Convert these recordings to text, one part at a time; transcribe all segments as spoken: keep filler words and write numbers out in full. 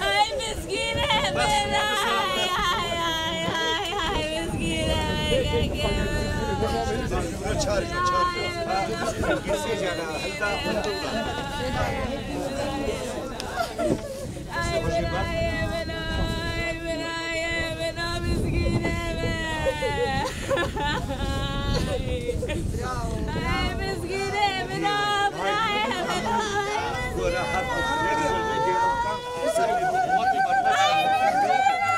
Ay, mizgînê min, ay, ay, ay, ay, ay, mizgînê min. Ay, birayê min, ay, birayê min, o mizgînê min. Ay, mizgînê min, o birayê min, ay, mizgînê min.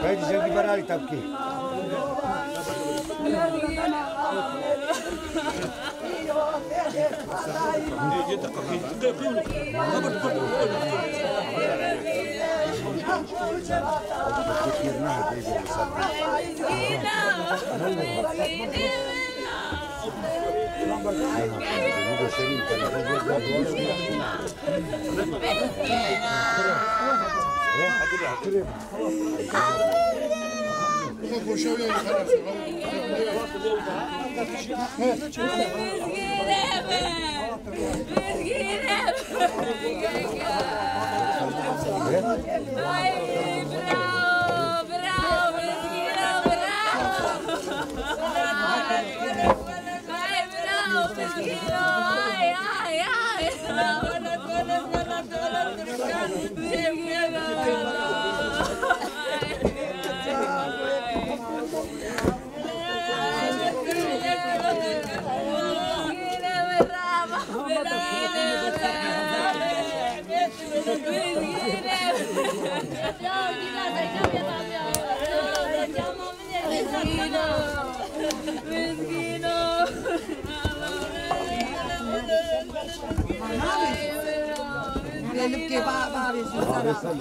Haydi, sen bir bana tepki.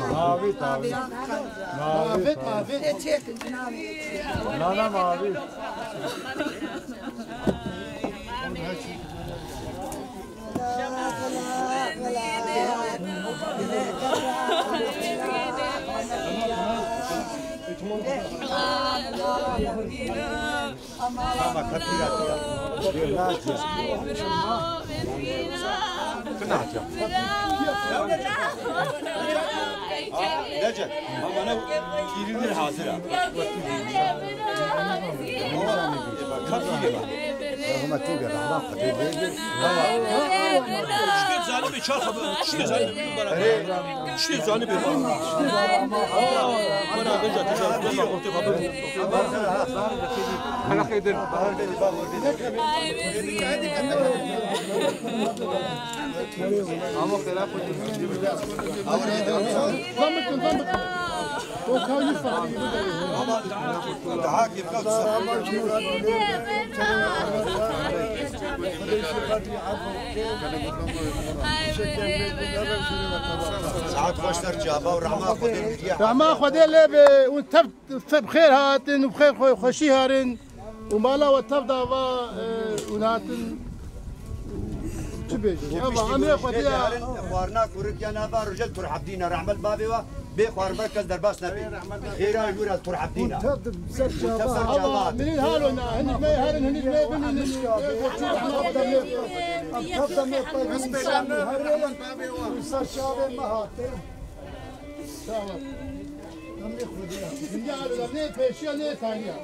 Mavê, mavê. Mavê, mavê. Nana mavê. Ama kapıyı atıyor. Kına atıyor. Recep, ama ne kiridir hazır ha. Kapıyı bak. Huma tîbe rahman Xwedê lê be. Çiştê zanî be çar xeber, çiştê zanî be bana. Çiştê zanî be bana. Bana beca tecavüz etme, ortaya kabul. Xelaqê din. Ama xêra xwe. Daha kêfka Saet xweş ser çava û rehma Xwedê biriya. Rehma Xwedê lê be û tev Te bi xêr hatin û bi xêr xwe-, xweşî herin û mala we tev da va, e, û hatin çi bêjin? Eva, emrê Xwedê ya. Xwarina kurik ya nava rojel Turhabdîna, rehmet bavê wa, bê xwar ber kes derbas nebe. Xêra jûra Turhabdîna. Û tev ser çava. Eva, minin halo na, hinik me herin, hinik me bimînin. Em tev da me pey. Em tev da me pey. Ser çavê me hatin. Sağ ol. Emrê Xwedê ya. Dinya alem ne pêşiya ne taniya.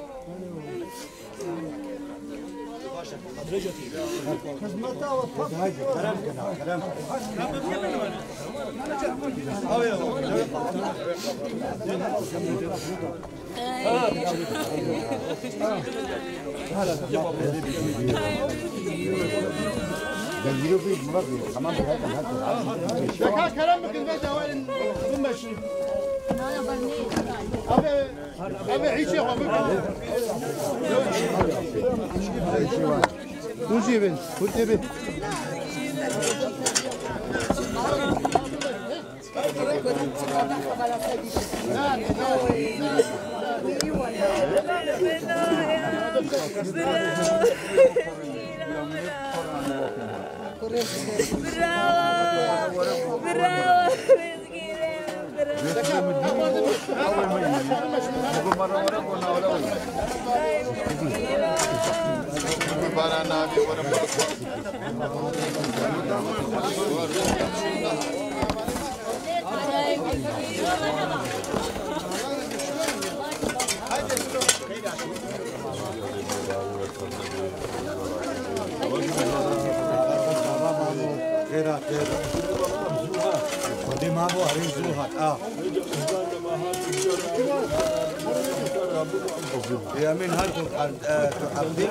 Xizmeta we pek. Kerem kena, kerem. Deka kerem bikin ve dewarin bimeşin. Abi, abi hiç yok abi. Huzî bin, huzî bin. Bravo! Bravo! ما بو هرين زو هات، آه. يا مين هات، آه، تو عبدي.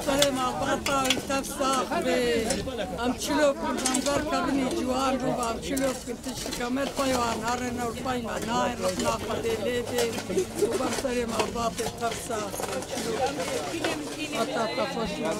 Serê malbata wî tev sax be. Em çilo kin, em ber kevin ê ciwan, rû em çilo kin, tişt kamet pey wan, nare ne pey me, nayê rexna Xwedê lê be. Û ber serê malbatê tev sax be, çilo kin. Heta te xweş be.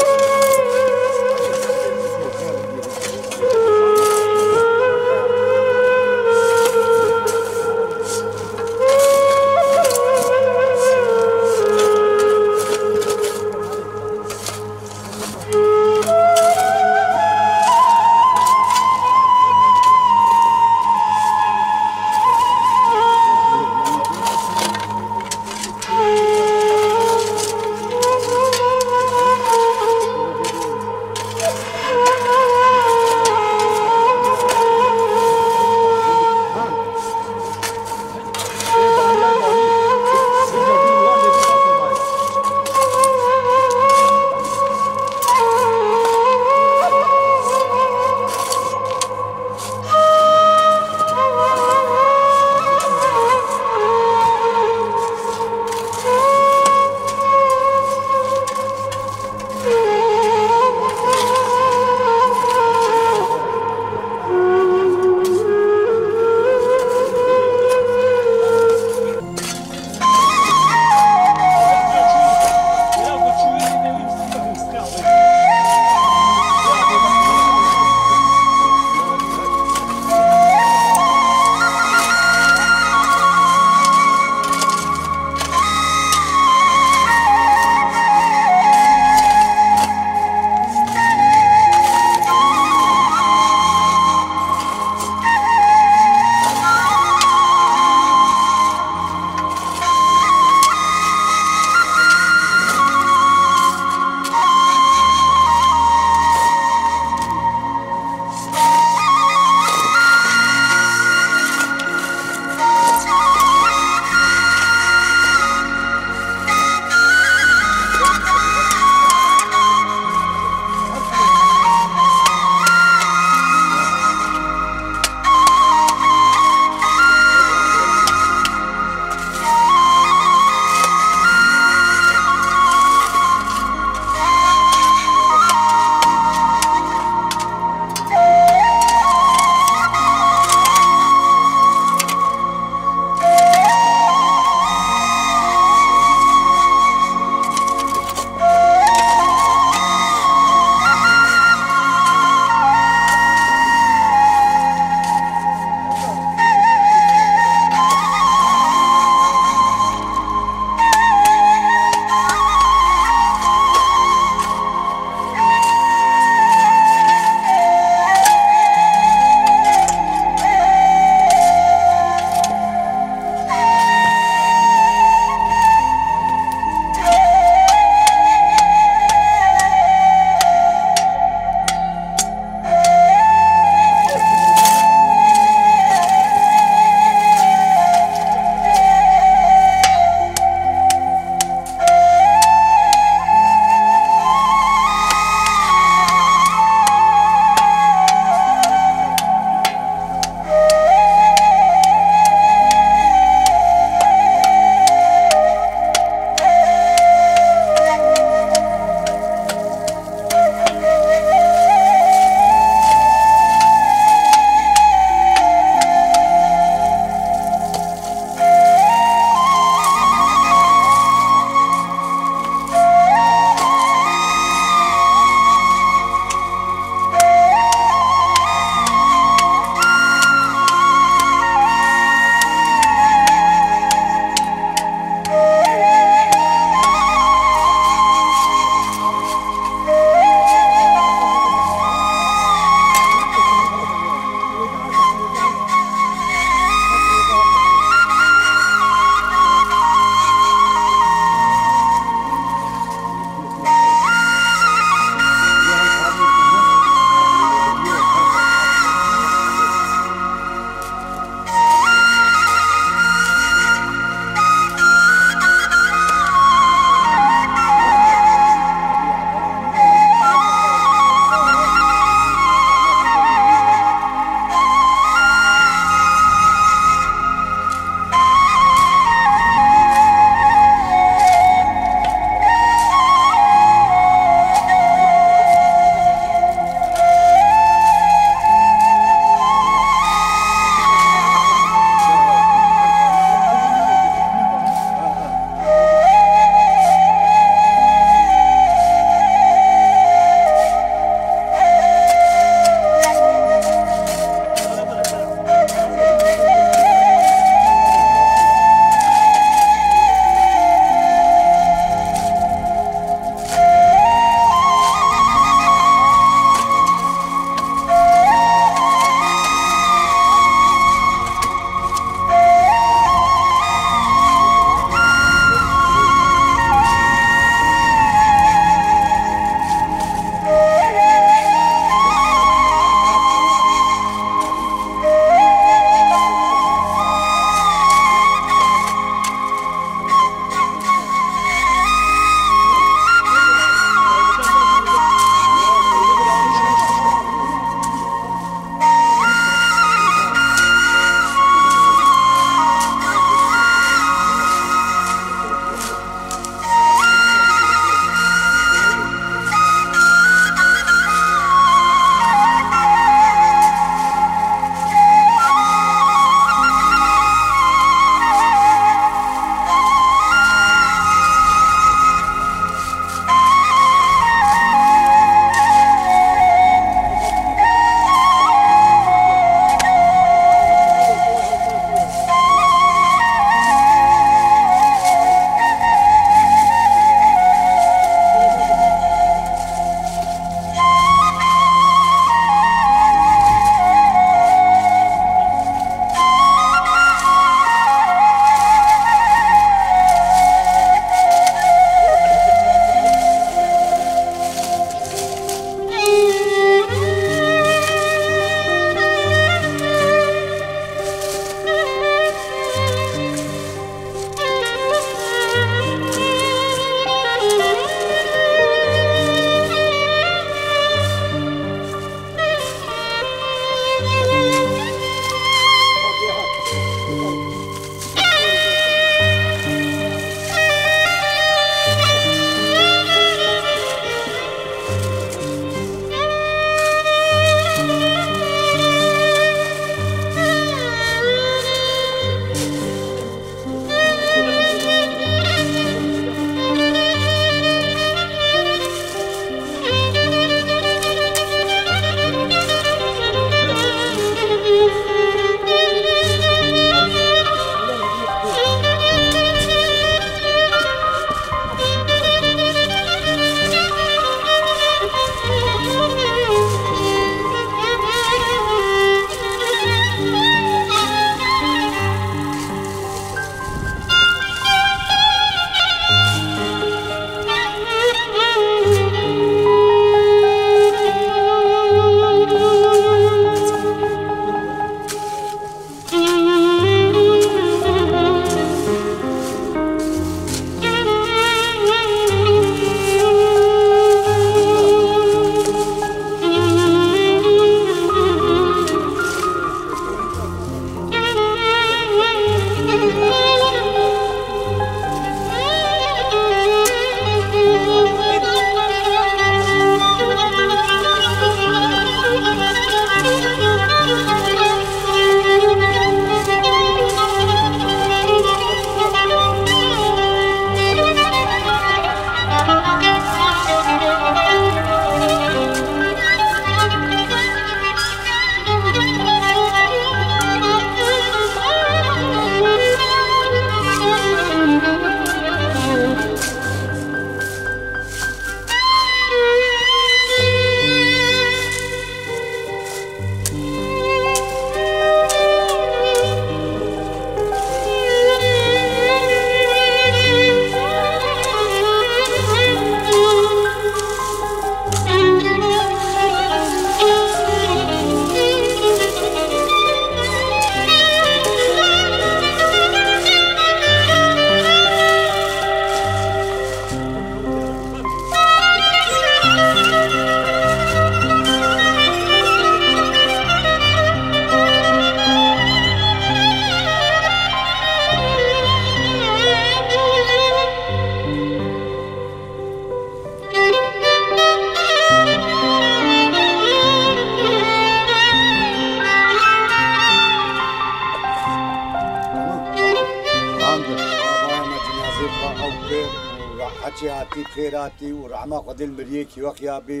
Heçê hatî, bi xêr hatî û rehma Xwedê li miriyê kîwexiya bê.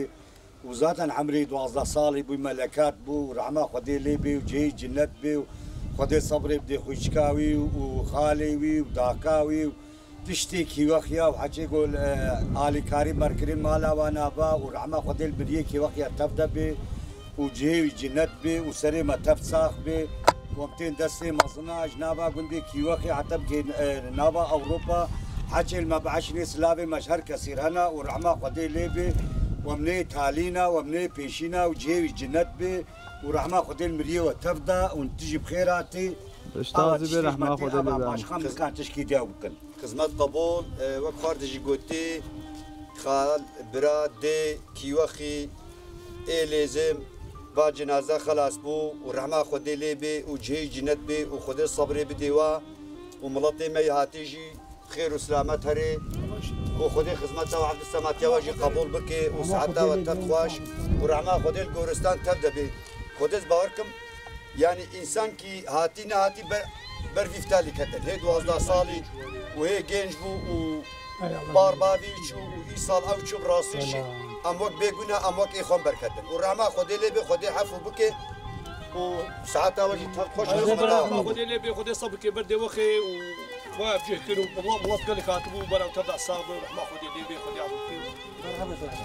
Û zaten emrê duwazdeh salî bû, melekat bû û rehma Xwedê lê bê û cihê wî cinnet bê û Xwedê sebrê bidê xwîçika wî û xalê wî û daka wî û tiştê kîwexiya û heçê ku, e, alîkarî merkirî mala wan a ba û rehma Xwedê li biriyê kîwexiya tev de bê û cihê wî cinnet bê û serê me tev sax bê. Û em tên destê mezina ji nava gundê kîwexê heta bigihên, e, nava Ewropa. Heçê li me bieşinê silavê me ji her kesî re hene û rehma Xwedê lê bê. Û em nê talîna û em nê pêşîna û cihê wî cinnet bê û rehma Xwedê li miriyê we tev da û tu jî bi xêr hatî. Piştazî bê, rehma Xwedê lê be. Başkan bikan tişkî diya bikin. Xizmet qebûl, e, wek xwar dijî gotî, xal, bira, dê, kîwexî, ê lêzim, va cinaze xelas bû û rehma Xwedê lê bê û cihê cinnet bê û Xwedê sebrê bidê wa û miletê me yê hatî jî xêr û silamet herê û Xwedê xizmeta we evdî sematiya we jî qebûl bike û siheta we tev xweş û rehma Xwedê li goristan tev de bê. Xwedê ez bawer kim, Yanî însan kî hatî nehatî ber, ber vî fitalî ketin. Hê duwazdeh salî û hê genc bû û bar bavî çû û îsal ew çû bi rastî jî em wek bêguna em wek ê xwe berketin. Û rehma Xwedê lê bê, Xwedê efû bike û saeta we jî tev xweş. Rehma Xwedê lê bê, Xwedê sabr bike ber dê wexê û xwe ev cih kir û milet, milet gelek hatibû ber ew tev de sax be. Rehma Xwedê lê bê, Xwedê efû bike.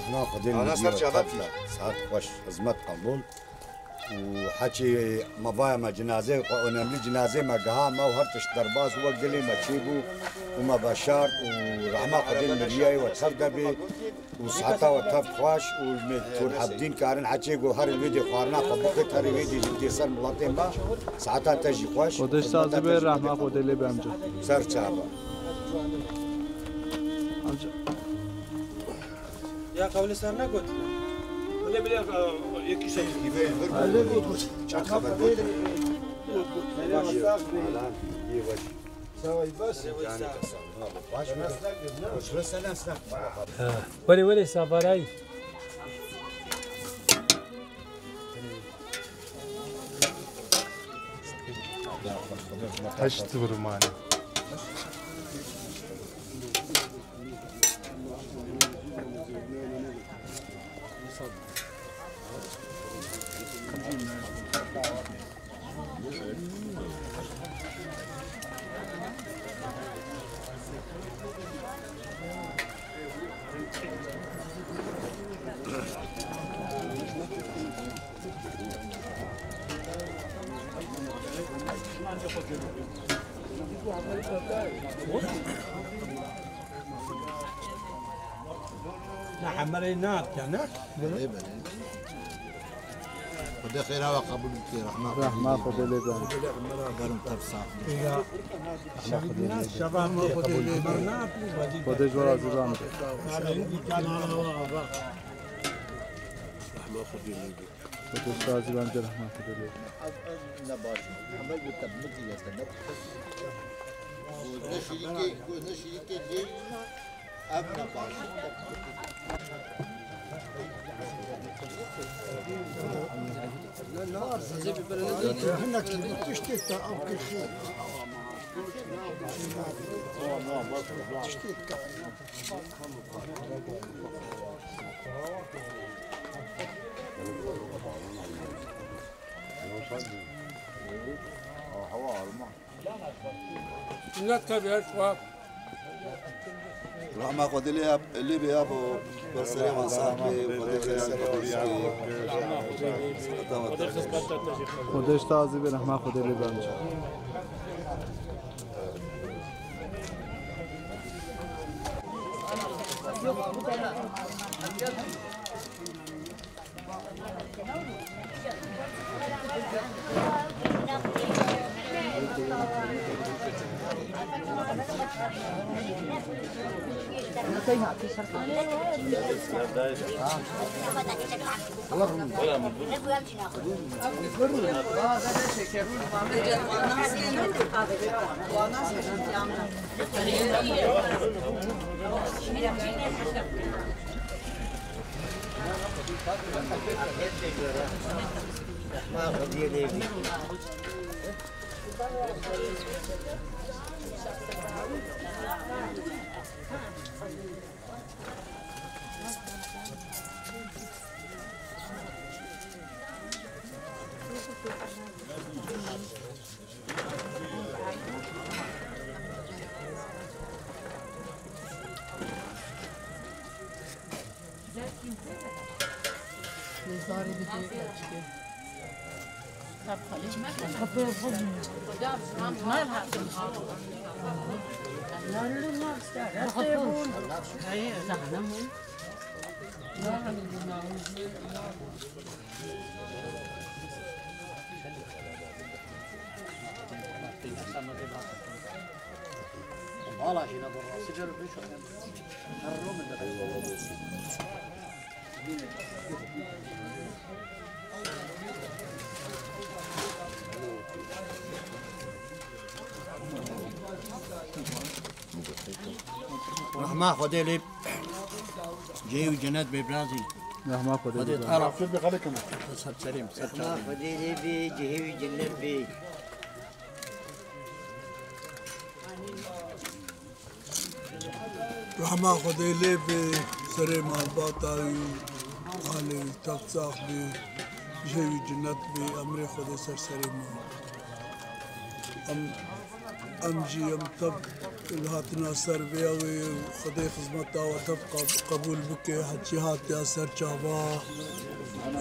Rehma Xwedê lê bê, tev be. Saet xweş, xizmet qebûl. Û heçî me vaya me cinazê xwe, önemli cinazê me giha me û her tişt derbas û wek dilê me çêbû û me veşart û rehma Xwedê li miriyayê we tev de bê û siheta we tev xweş û me tûr hebdîn karin heçê go her wê dê xwarina xwe bixwit herê wê dê jî dê ser miletê me siheta te jî xweş. Xwedê ji te razî be, rehma Xwedê lê be emca. Ser çava. Amca. Ya qewlê ser negot. Bile bile, e, yekî şey. Çend xeber got? Alan, yê baş. Saway baş. Canê te sağ ol. Baş mı? Hoş ve selen sen. Wele wele safaray. Heşt vurmanê. Ne hemerê ne yapken, ne? Belê, belê. Xwedê xêra we qebûl bike, rehma Xwedê lê be. Gerim tev sax be. Rehma Xwedê lê be. Xwedê ji we razî be. Rehma Xwedê lê be. Xwedê ji te razî be, rehma Xwedê lê be. Ne baş. Hember bi te, bi te, ne. Ne şirîkê, ne şirîkê lê. Ev ne baş. Hinekî bi tiştê te ew kir xêr. Tiştê te. Hewa arma. Millet tabii her şu an. Rahma Xwedê lê yap, lê bê yap o. Berserê wan sax bê, Xwedê xêr ser xwe bê. Xwedê ji te razî be, rehma Xwedê lê be. Rehma Xwedê lê cihê wî cennet bê birazî. Rehma Xwedê Xwedê lê. Tara. Ser serê min, ser çavê min. Xwedê lê bê, cihê wî cennet bê. Rehma Xwedê lê bê, serê malbata wî, alê wî tev sax bê, cihê wî cennet bê, emrê Xwedê ser serê me. Em, em jî em tev li hatina ser vê ew ê Xwedê xizmeta we tev qab-, qebûl bike, heçî hatiya ser çava,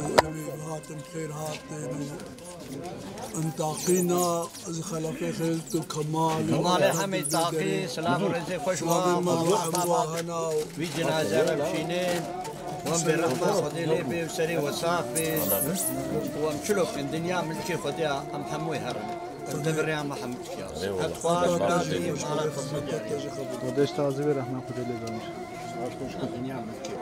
û em ê hatin xêr hatin û em taqîna. Ez Xelefê Xêl tu Kemal. Kemalê Hemê Taqî, silav û rêzê xweş wa, Xwedê hena wî cenaze re bişîne. Wan bê rehma Xwedê lê bê û serê we sax bê. Û em çilo bikin, dinya milkê Xwedê ya, em hemû ê herin. Em tev rêya me hemû dikiya. Eyvallah. Xwedê ji tazî bê, rehma Xwedê lê bê. Dinya milkê.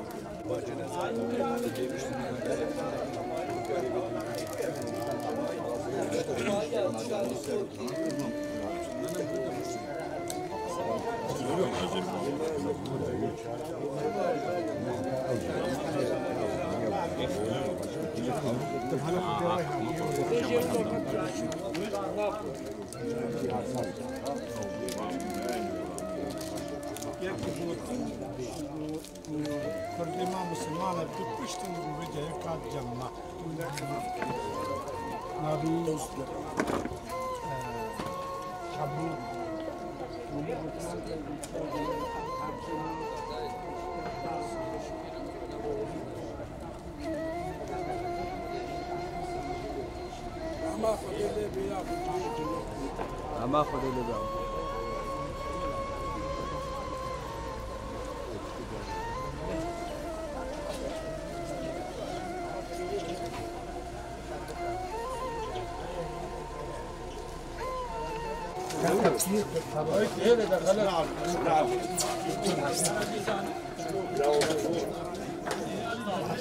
Kurdê ma misilman e, tu kuştin û vê cihê kat cem ma. Navî, e, Çabû. Ama Xwedê lê bê ya. Ama Xwedê lê bê.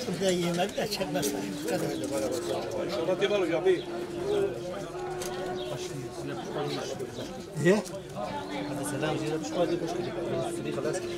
Şurada yemek de çekmez. İnşallah Kemal Hoca abi. Ye? Hadi selam, jêre pişt xwe dê xweş kirî. Sirî xelas kirî.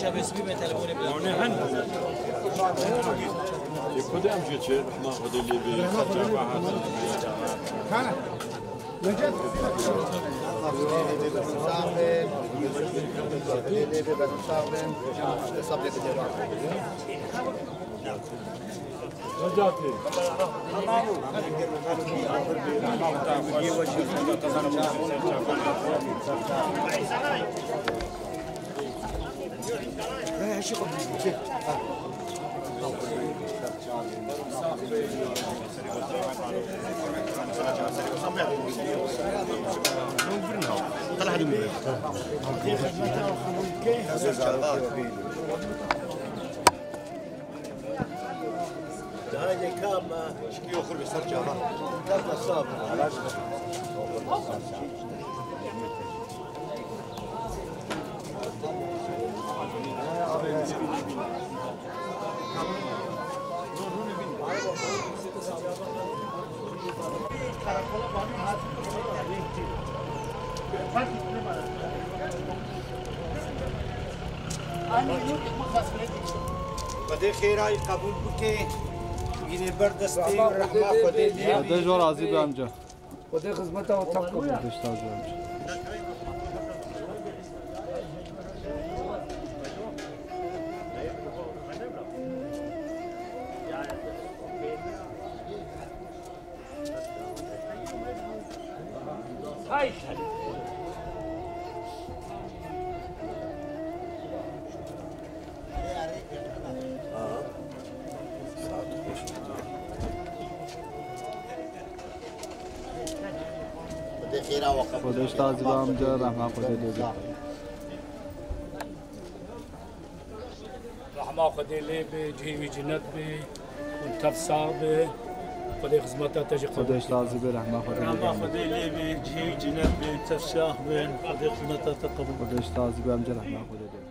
Şebê sibî me telefonê bile. Ê, xwedê em jê çi? Rehma Xwedê lê bê. Daha yeka me. Şikî oxir bi ser çava. Dema sab. Xwedê xêra wî qebûl bike. Yine ber destê rehma Xwedê lê. Xwedê ji we razî be amca. Xwedê xizmeta we tam qebûl. Xwedê ji te razî be amca. Xwedê ji te razî be amca, rehma Xwedê lê be. Rehma Xwedê lê be, cihê wî cinet be, hûn tev sax be. Xwedê xizmeta te jî qebûl Xwedê ji te razî be, rehma Xwedê lê be. Rehma Xwedê lê be, cihê wî cinet be, tev sax be. Xwedê xizmeta te qebûl Xwedê ji te razî be amca, rehma Xwedê lê be.